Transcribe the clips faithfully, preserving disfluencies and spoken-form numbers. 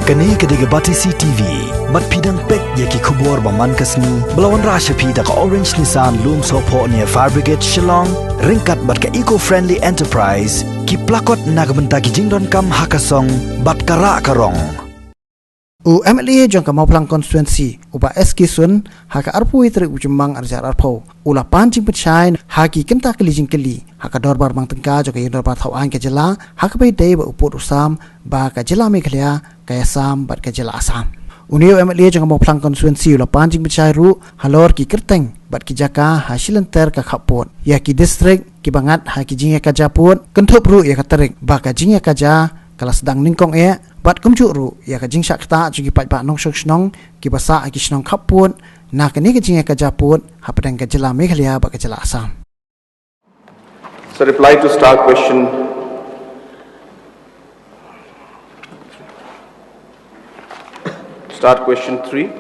Kane ka dei ka Batesi T V. Bad phi dang peit ïa ki khubor ba man ka sngi ba la wanrah sha phi da ka Orange Nissan Lumsohphoh near Fire Brigade Shillong, ryngkat bad ka Eco Friendly Enterprise, ki plakot na ka bynta ki jingdonkam ha ka song bad ka rah ka rong. U M L A jong ka Mawphlang constituency, u Bah S K Sun, ha ka arphew tarik u Jymmang arhajar arphew, u la pan jingpynshai ha ki kynta kali jingkylli ha ka dorbar bang tyngka jong ka Ïing Dorbar Thaw Aiñ ka jylla, ha kaba ïadei bad u pud u sam ba ka jylla Meghalaya ka ïasam bad ka jylla Assam. Une u M L A jong ka Mawphlang constituency u la pan jingpynshai ruh halor ki kyrteng bad ki jaka ha shilynter ka khappud ïa ki district kiba ngat ha ki jingïakajia pud, kynthup ruh ïa ka tarik ba ka jingïakajia ka la sdang nyngkong eh, bad kumjuh ruh ïa ka jingshah ktah jong ki paidbah nongshong shnong kiba sah ha ki shnong khappud na kane ka jingïakajia pud hapdeng ka jylla Meghalaya bad ka jylla Assam. So reply to star question, star question three.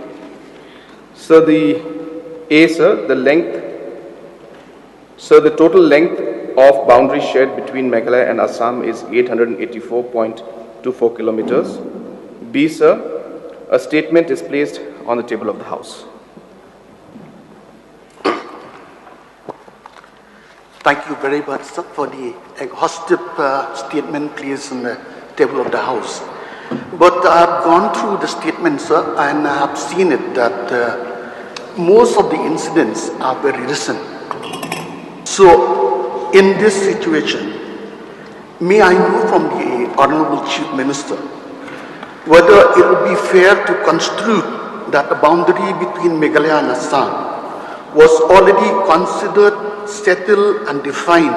So the A, sir, the length, so the total length of boundary shared between Meghalaya and Assam is eight hundred eighty-four point two four kilometers. B, sir, a statement is placed on the table of the House. Thank you very much, sir, for the exhaustive uh, statement placed on the table of the House. But I've gone through the statement, sir, and I've seen it that uh, most of the incidents are very recent. So, in this situation, may I know from the Honorable Chief Minister whether it would be fair to construe that the boundary between Meghalaya and Assam was already considered, settled and defined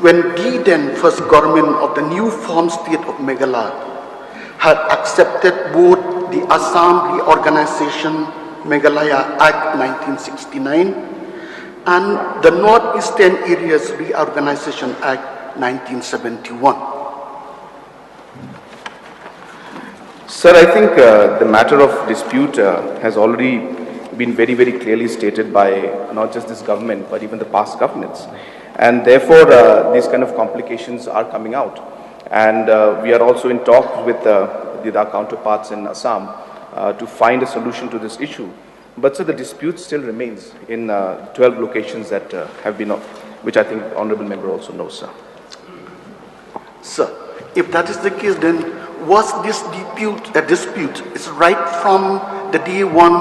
when the then first government of the new formed state of Meghalaya had accepted both the Assam Reorganization Meghalaya Act nineteen sixty-nine and the Northeastern Areas Reorganization Act nineteen seventy-one. Sir, I think uh, the matter of dispute uh, has already been very, very clearly stated by not just this government, but even the past governments. And therefore, uh, these kind of complications are coming out. And uh, we are also in talks with, uh, with our counterparts in Assam uh, to find a solution to this issue. But sir, the dispute still remains in uh, twelve locations that uh, have been, which I think the honorable member also knows, sir. Sir, if that is the case, then was this dispute a dispute? Is right from the day one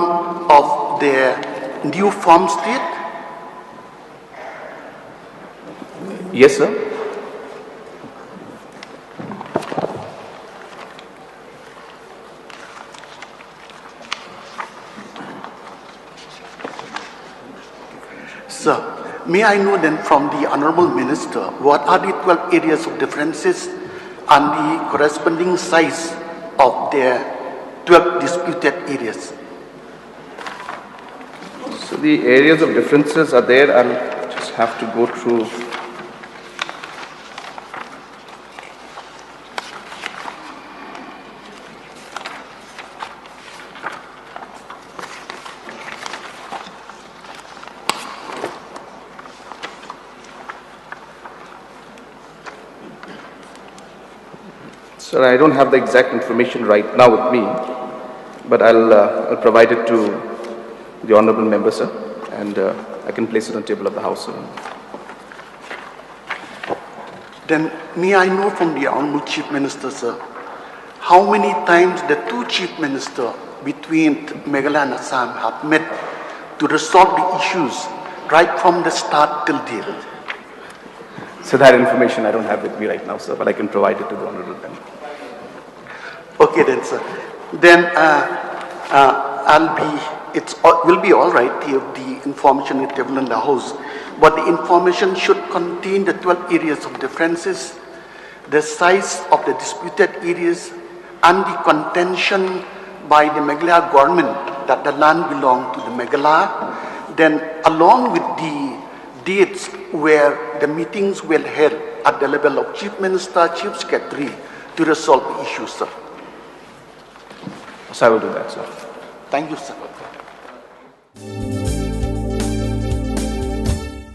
of the new form state? Yes, sir. Sir, may I know then from the Honorable Minister, what are the twelve areas of differences and the corresponding size of the twelve disputed areas? So the areas of differences are there. I'll just have to go through. Sir, I don't have the exact information right now with me, but I'll, uh, I'll provide it to the honorable member, sir, and uh, I can place it on the table of the House, sir. Then may I know from the Honorable Chief Minister, sir, how many times the two Chief Minister between Meghalaya and Assam have met to resolve the issues right from the start till date? So that information I don't have with me right now, sir, but I can provide it to the honorable member. Okay then, sir. Then uh, uh, I'll be. It's uh, will be all right if the information is table in the house, but the information should contain the twelve areas of differences, the size of the disputed areas, and the contention by the Meghalaya government that the land belonged to the Meghalaya. Then, along with the dates where the meetings were held at the level of Chief Minister, Chief Secretary to resolve the issue, sir. So I will do that, sir. Thank you, sir.